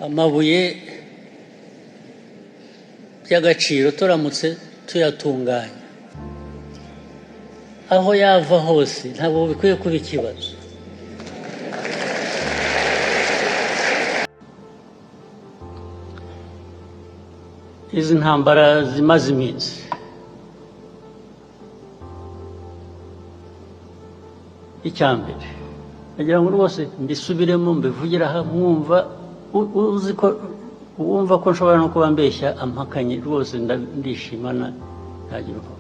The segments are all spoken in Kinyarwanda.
Amabuye y'agaciro turamutse tuyatunganya, aho yava hose ntabwo bikwiye kuba ikibazo. Izi ntambara zimaze iminsi, icya mbere nagira ngo rwose mbisubiremo, mbivugire aha mwumva, uzi ko wumva ko nshobora no kuba mbeshya ampakanye rwose, ndishima ntagira uko.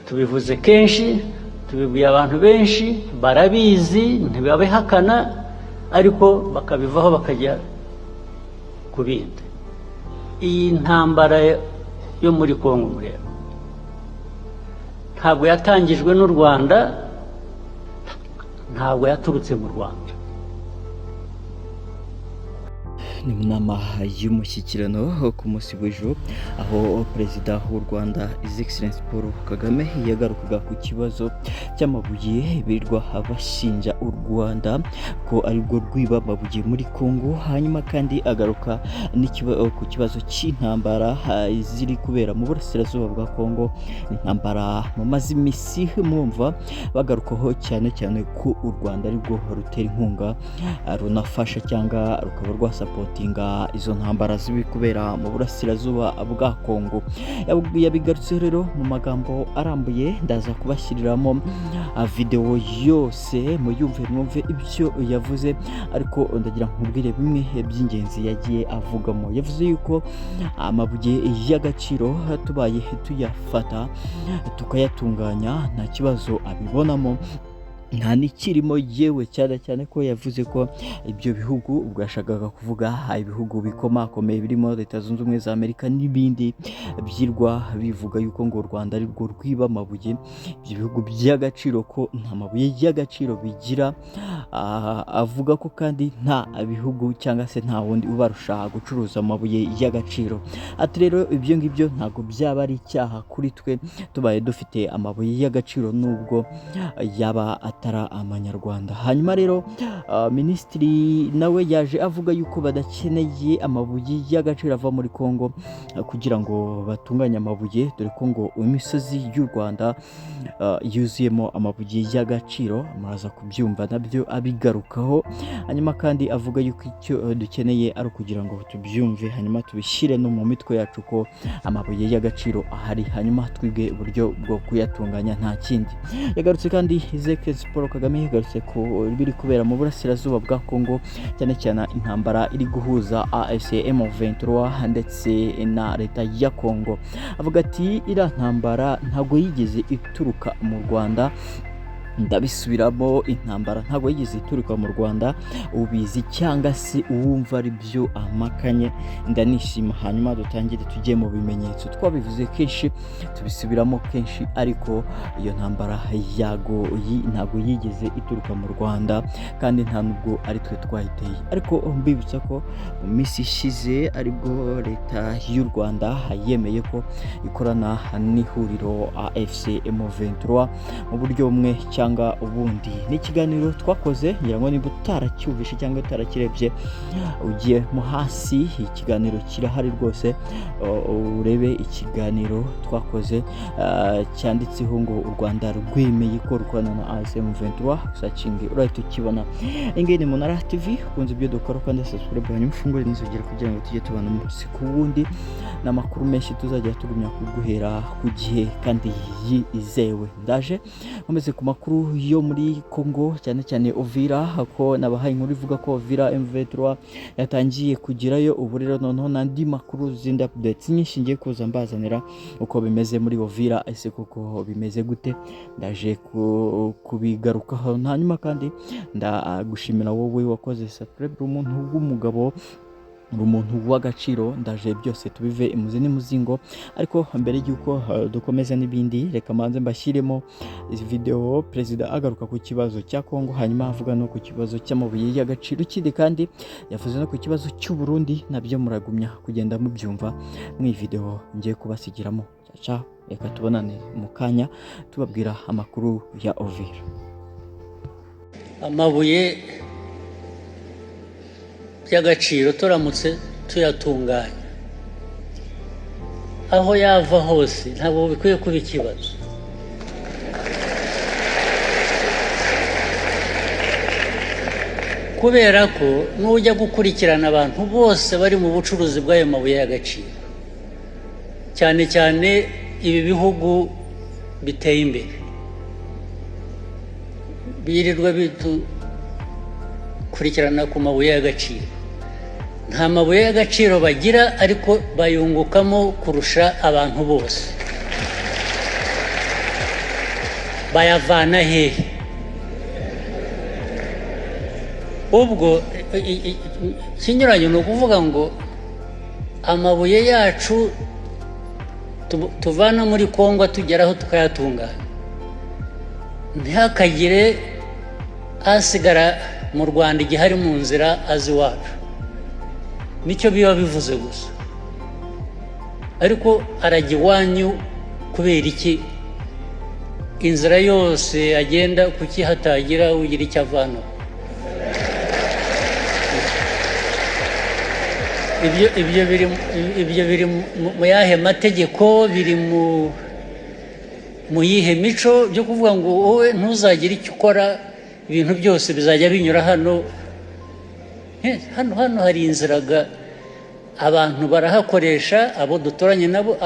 Tubivuze kenshi, tubibwiye abantu benshi, barabizi, ntibabihakana, ariko bakabivaho bakajya ku bindi. Iyi ntambara yo muri Kongo mureba ntabwo yatangijwe n'u Rwanda, ntabwo yaturutse mu Rwanda. Ni mu nama y'umushyikirano ku munsi w'ejo, aho Perezida w'u Rwanda, His Excellency Paul Kagame, yagarukaga ku kibazo cy'amabuye birirwa bashinja u Rwanda ko arirwo rwiba amabuye muri Congo. Hanyuma kandi agaruka ku kibazo cy'intambara ziri kubera mu burasirazuba bwa Congo, intambara mumaze iminsi mwumva bagarukaho cyane cyane ko u Rwanda arirwo rutera inkunga, runafasha cyangwa rukaba rwasapotinga izo ntambara ziri kubera mu burasirazuba bwa Kongo. Yabigarutseho rero mu magambo arambuye, ndaza kubashyiriramo videwo yose muyumve, mwumve ibyo yavuze, ariko ndagira nkubwire bimwe by'ingenzi yagiye avugamo. Yavuze yuko amabuye y'agaciro tubaye tuyafata tukayatunganya nta kibazo abibonamo, nta n'ikirimo yewe, cyane cyane ko yavuze ko ibyo bihugu, ubwo yashakaga kuvuga ibihugu bikomakomeye birimo Leta Zunze Ubumwe za Amerika n'ibindi, byirwa bivuga yuko ngo u Rwanda ari rwo rwiba amabuye, ibyo bihugu by'agaciro ko nta mabuye y'agaciro bigira. Avuga ko kandi nta bihugu cyangwa se nta wundi ubarusha gucuruza amabuye y'agaciro. Ati rero ibyo ngibyo ntabwo byaba ari icyaha kuri twe tubaye dufite amabuye y'agaciro nubwo yaba atari amanyarwanda. Hanyuma rero minisitiri nawe yaje avuga yuko badakeneye amabuye y'agaciro ava muri Kongo kugira ngo batunganye amabuye, dore ko ngo imisozi y'u Rwanda yuzuyemo amabuye y'agaciro. Muraza kubyumva nabyo abigarukaho. Hanyuma kandi avuga yuko icyo dukeneye ari ukugira ngo tubyumve, hanyuma tubishyire no mu mitwe yacu ko amabuye y'agaciro ahari, hanyuma twige uburyo bwo kuyatunganya, nta kindi. Yagarutse kandi, His Paul Kagame yagarutse ku biri kubera mu burasirazuba bwa Kongo, cyane cyane intambara iri guhuza AFC M23 ndetse na leta ya Kongo. Avuga ati iriya ntambara ntabwo yigeze ituruka mu Rwanda, ndabisubiramo, intambara ntabwo yigeze ituruka mu Rwanda, ubizi cyangwa se uwumva ari byo amakanye ndanishima. Hanyuma dutangire tujye mu bimenyetso, twabivuze kenshi, tubisubiramo kenshi, ariko iyo ntambara yago ntabwo yigeze ituruka mu Rwanda kandi nta nubwo ari twe twayiteye. Ariko mbibutsa ko mu minsi ishize aribwo leta y'u Rwanda yemeye ko ikorana n'ihuriro AFC M23 mu buryo bumwe cyangwa ubundi. Ni ikiganiro twakoze, ngira ngo niba utaracyumvishe cyangwa utarakirebye ugiye mo hasi, ikiganiro kirahari rwose, urebe ikiganiro twakoze cyanditseho ngo u Rwanda rwemeye ko rukorana na AFC M23, searching urahita ukibona. Iyi ngiyi ni Munara TV, ukunze ibyo dukora kandi subscribe, hanyuma ufungure n'inzogera kugira ngo tujye tubana umunsi ku wundi n'amakuru menshi tuzajya tugumya kuguhera ku gihe kandi yizewe. Ndaje nkomeze ku makuru yo muri Congo, cyane cyane Uvira, ko nabahaye inkuru ivuga ko Uvira M23 yatangiye kugerayo. Ubu rero noneho n'andi makuru, zindi updates nyinshi ngiye kuza mbazanira uko bimeze muri Uvira, ese koko bimeze gute, ndaje kubigarukaho. Hanyuma kandi ndagushimira wowe wakoze subscribe, umuntu w'umugabo, uri umuntu w'agaciro. Ndaje byose tubive imuzi n'imuzingo, ariko mbere y'uko dukomeza n'ibindi, reka mbanze mbashyiremo izi video perezida agaruka ku kibazo cya Kongo, hanyuma avuga no ku kibazo cy'amabuye y'agaciro. Ikindi kandi yavuze no ku kibazo cy'u Burundi, nabyo muragumya kugenda mubyumva mu iyi video ngiye kubasigiramo. Ciao, reka tubonane mu kanya tubabwira amakuru ya Uvira. Amabuye By'agaciro turamutse tuyatunganya, aho yava hose ntabwo bikwiye kuba ikibazo. Kubera ko nujya gukurikirana abantu bose bari mu bucuruzi bw'ayo mabuye y'agaciro, cyane cyane ibi bihugu biteye imbere birirwa bitukurikirana ku mabuye y'agaciro, nta mabuye y'agaciro bagira, ariko bayungukamo kurusha abantu bose. Bayavana hehe? Ubwo ikinyuranyo ni ukuvuga ngo amabuye yacu tuvana muri Kongo tugeraho tukayatunganya, ntihakagire asigara mu Rwanda igihe ari mu nzira azi iwacu. Nicyo biba bivuze gusa. Ariko arajya iwanyu kubera iki? Inzira yose agenda, kuki hatagira ugira icyo avanaho? Ibyo biri mu yahe mategeko? Biri mu yihe mico byo kuvuga ngo wowe ntuzagire icyo ukora, ibintu byose bizajya binyura hano? Hano hari inzira, abantu barahakoresha, abo duturanye nabo.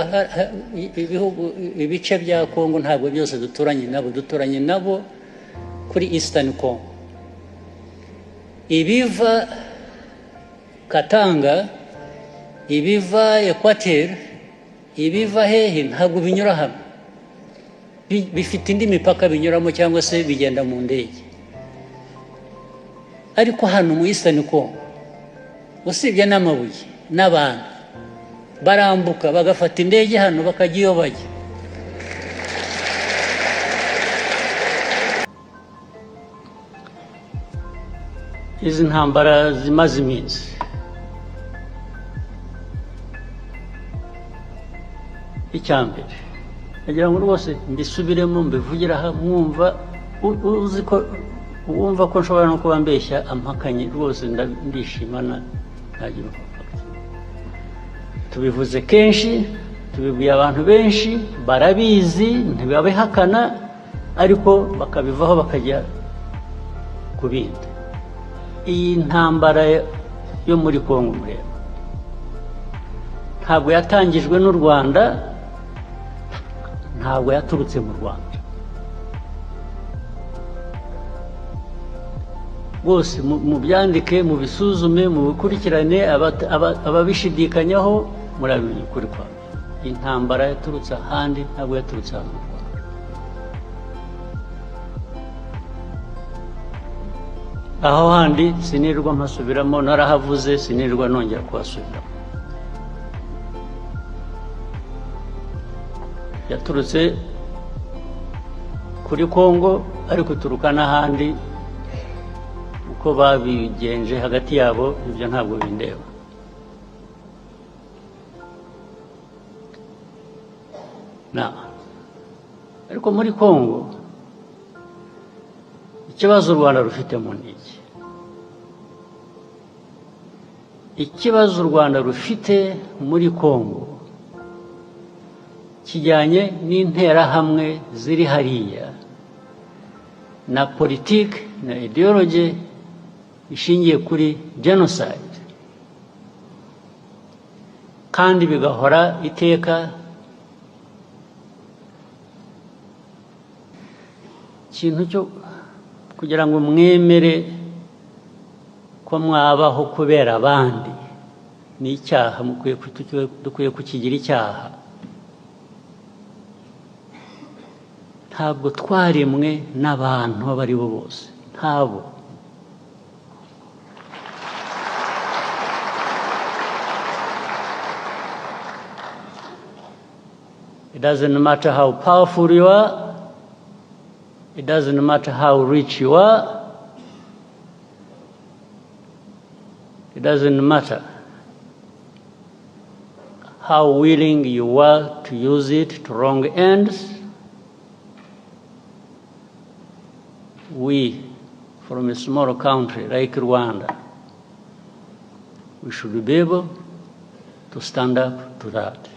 Ibihugu, ibice bya Kongo ntabwo byose duturanye nabo, duturanye nabo kuri Eastern Congo. Ibiva Katanga, ibiva Equateur, ibiva hehe, ntabwo binyura hano. Bifite indi mipaka binyuramo cyangwa se bigenda mu ndege. Ariko hano mu Eastern Congo, usibye n'amabuye n'abantu barambuka bagafata indege hano bakajya iyo bajya. Izi ntambara zimaze iminsi, icya mbere nagira ngo rwose mbisubiremo, mbivugire aha mwumva. Uzi ko wumva ko nshobora no kuba mbeshya ampakanye, rwose ndishima ntagira uko. Tubivuze kenshi, tubibwiye abantu benshi, barabizi, ntibabihakana, ariko bakabivaho bakajya ku bindi. Iyi ntambara yo muri Kongo mureba ntabwo yatangijwe n'u Rwanda, ntabwo yaturutse mu Rwanda. Rwose mubyandike, mubisuzume, mubikurikirane, ababishidikanyaho murabimenya ukuri kwabyo. Intambara yaturutse ahandi, ntabwo yaturutse hano mu Rwanda. Aho handi sinirwa mpasubiramo, narahavuze, sinirwa nongera kuhasubiramo. Yaturutse kuri Kongo, ariko ituruka n'ahandi. Uko babigenje hagati yabo, ibyo ntabwo bindeba. Na ariko muri Kongo, ikibazo u Rwanda rufitemo ni iki? Ikibazo u Rwanda rufite muri Kongo kijyanye n'Interahamwe ziri hariya, na politiki na ideology ishingiye kuri genocide, kandi bigahora iteka. Ikintu cyo kugira ngo mwemere ko mwabaho kubera abandi ni icyaha, dukwiye kukigira icyaha. Ntabwo twaremwe n'abantu abo ari bo bose, ntabo. It doesn't matter how powerful you are. It doesn't matter how rich you are. It doesn't matter how willing you are to use it to wrong ends. We, from a small country like Rwanda, We should be able to stand up to that.